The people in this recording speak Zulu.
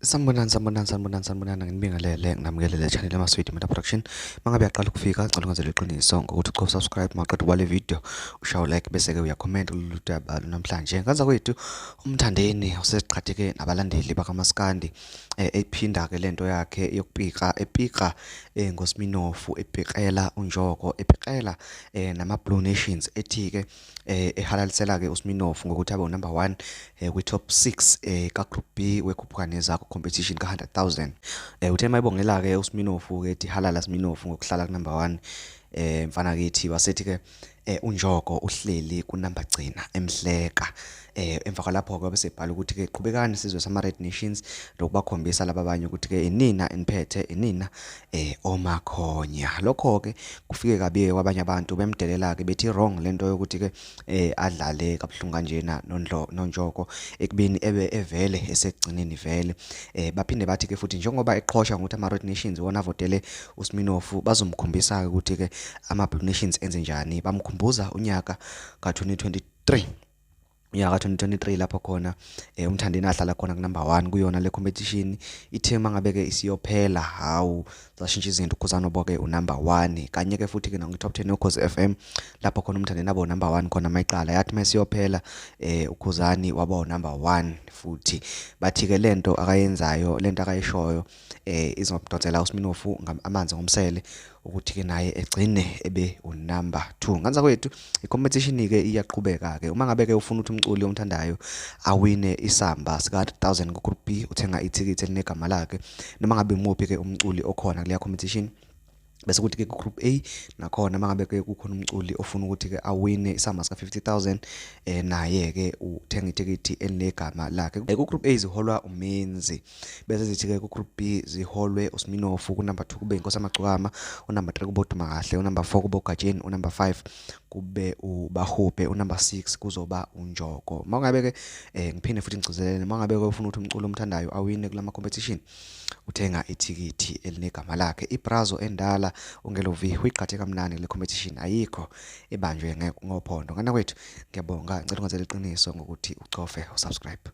Sanibonani, sanibonani, sanibonani, sanibonani. Nginibingelele, nginamukelele channel yaMaswidi Meta Production. Mangabe uyaqala ukufika, cela ungenzele iqiniso ngokuthi ucofe subscribe maqeda ubale video, ushaye like bese-ke uyacomment kulolu daba namhlanje. Ngenza kwethu uMthandeni useqhatheke nabalandeli bakaMaskandi ephinda-ke lento yakhe yokupika, epika ngoSminofu, epikela uNjoko, epikela nama-Blue Nations ethi-ke ehalalisela-ke uSminofu ngokuthi abe unumber 1 kwi-top 6 ka-Group B wekhuphuka nezakho competition ka-100,000. Uthe mayibongela-ke uSminofu-ke ethi halala Sminofu ngokuhlala ku-number 1 mfana kithi, wasethi-ke uNjoko uhleli kunumber gcina emhleka. Emva kwalapho ke bese ebhala ukuthi ke qhubekani sizwe sama Red Nations lokubakhombisa laba abanye ukuthi ke inina eniphethe inina omakhonya. Lokho ke kufike kabi kwabanye abantu bemdelela ke bethi wrong lento yokuthi ke adlale kabuhlungu kanjena nondlo noNjoko ekubeni ebe evele esegcineni vele. Baphinde bathi ke futhi njengoba eqhosha ngokuthi ama Red Nations wona avotele uSminofu, bazomkhombisa ukuthi ke ama Blue Nations enze njani. Bamkhumbuza unyaka ka-2023, unyaka ka-2023 lapho khona uMthandeni ahlala khona ku-number 1 kuyona le competition. Ithe mangabe ke isiyophela, hawu, zashintsha izinto, uKhuzani ke unumber 1 kanye ke futhi ke nangu top 10 yoKhozi FM lapho khona uMthandeni abo number 1 khona mayiqala, yathi mayisiyophela uKhuzani waba unumber 1 futhi. Bathi ke lento akayenzayo, lento akayishoyo izomdonsela uSminofu amanzi ngomsele ukuthi ke naye egcine ebe unumber 2. Nganza kwethu i-competition ke iyaqhubeka ke. Uma ngabe ke ufuna ukuthi umculi omthandayo awine isamba sika 1000 ku Group B, uthenga ithikithi elinegama lakhe noma ngabe imuphi ke umculi okhona kuleya competition. Bese kuthi ke ku Group A nakhona mangabe ke kukhona umculi ofuna ukuthi ke awine isamba sika 50,000, naye ke uthenga ithikithi elinegama lakhe. Ku Group A ziholwa uMenzi, bese zithi ke ku Group B ziholwe uSminofu, ku number 2 kube Inkosi Amagcokama, u number 3 kube uDuma Kahle, u number 4 kube uGatsheni, u number 5 kube uBahube, u number 6 kuzoba uNjoko. Mangabe ke ngiphinde futhi ngigcizelele, mangabe ke ufuna ukuthi umculo omthandayo awine kulama competition, uthenga ithikithi elinegama lakhe. Ibrazo endala ungelo V uyiqhathe kamnandi kule competition, ayikho ebanjwe ngophondo. Ngana kwethu ngiyabonga, ngicela ungenzele iqiniso ngokuthi ucofe usubscribe.